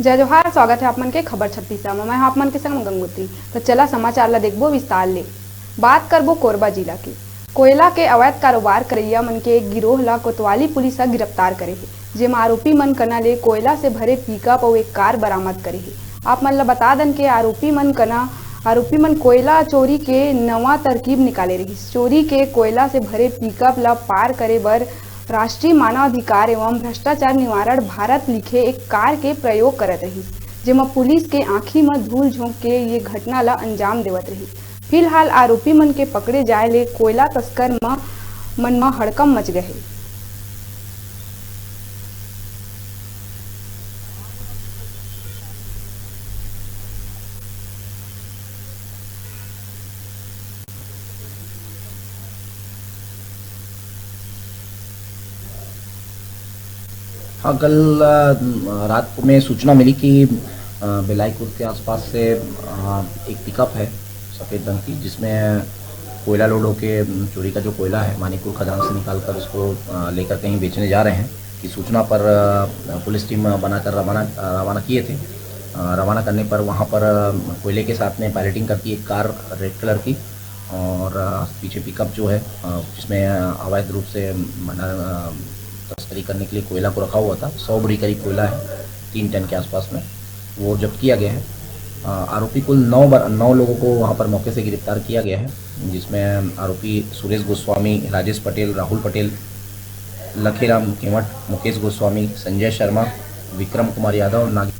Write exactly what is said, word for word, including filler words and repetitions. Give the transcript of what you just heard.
जय जोहार, स्वागत हे आप मन के खबर छत्तीसा म। मैं हूं आप मन के संग गंगोत्री। त चला समाचार ला देखबो विस्तार ले। बात करबो कोरबा जिला के। कोयला के अवैध कारोबार करइया मन के एक गिरोह ला कोतवाली पुलिस ह गिरफ्तार करे हे, जेमा आरोपी मन कना ले कोयला से भरे पिकअप अउ एक कार बरामद करे हे। आप मन ला बता दन के आरोपी मन कना, आरोपी मन कोयला चोरी के नवा तरकीब निकाले रहिस। चोरी के कोयला से भरे पिकअप ला पार करे बर राष्ट्रीय मानव अधिकार एवं भ्रष्टाचार निवारण भारत लिखे एक कार के प्रयोग करत रहिस, जेमा पुलिस के आंखी म धूल झोंक के ये घटना ला अंजाम देवत रहिस। फिलहाल आरोपी मन के पकड़े जाय ले कोयला तस्कर म, मन म हड़कम मच गए हे। हाँ, कल, अ, रात में सूचना मिली कि, अ, बेलाईपुर के आसपास से, अ, एक पिकअप है सफ़ेद रंग की, जिसमें कोयला लोड होके, अम, चोरी का जो कोयला है, मानिकपुर खदान से निकाल कर उसको, अ, लेकर कहीं बेचने जा रहे हैं, की सूचना पर, अ, पुलिस टीम बनाकर रवाना, अ, रवाना किए थे। अ, रवाना करने पर वहाँ पर, अ, कोयले के साथ में पायलटिंग करती एक कार रेड कलर की और, अ, पीछे पिकअप जो है, अ, जिसमें, अ, अवैध रूप से, अम, भंडारण, अ, तस्करी करने के लिए कोयला को रखा हुआ था, सौ बोरी करीब कोयला है, तीन टन के आसपास में, वो जब्त किया गया है। अ, आरोपी कुल नौ बार, नौ लोगों को वहाँ पर मौके से गिरफ्तार किया गया है, जिसमें आरोपी सुरेश गोस्वामी, राजेश पटेल, राहुल पटेल, लखेराम केवट, मुकेश गोस्वामी, संजय शर्मा, विक्रम कुमार यादव, नागे-